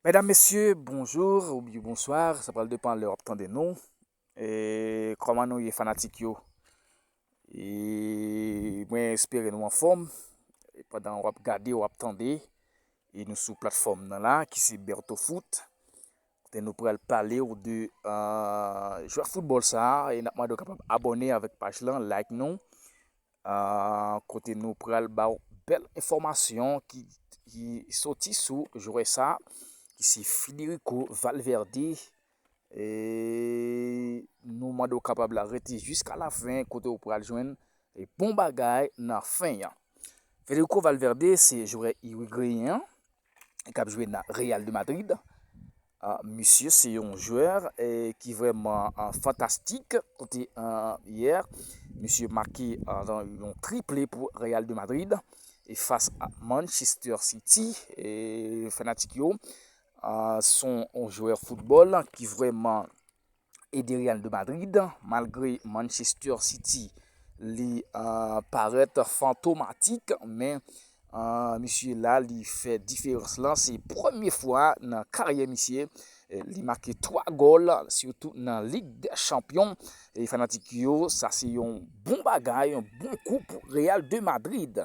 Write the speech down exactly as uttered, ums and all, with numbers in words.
Medam, mesye, bonjou oubyen bonswa, sa pral depann lè w ap tande nou. E kòman nou ye, fanatik yo? E mwen espere nou anfòm. E pandan w ap gade, w ap tande, e nou sou platfòm nan la, ki se Berto Foot. Kote nou pral pale w de euh, jwè foutbòl sa a, e n ap mande w kapab abòne avèk paj lan, like nou. Euh, kote nou pral ba w bèl enfòmasyon ki, ki soti sou jwè sa, ki se Federico Valverde. E nou mande w kapab la rete jiska lafen, kote w pral jwenn e bon bagay nan fen an. Federico Valverde se jwè irigweyen an k ap jwe nan Real de Madrid. Ah, misye se yon jwè eh, ki vrèman ah, fantastik. Kote ah, yè, misye make ah, yon triple pou Real de Madrid e fas a Manchester City. E fanatik yo, ah, se yon jwè foutbòl ki vrèman ede Real de Madrid, malgre Manchester City li uh, parèt fantomatik, men uh, misye la li fè diferans lan. Se premye fwa nan karyè misye eh, li make twa gòl, sitou nan Lig dè Chanpyon. E fanatik yo, sa se yon bon bagay, yon bon kou pou Real de Madrid.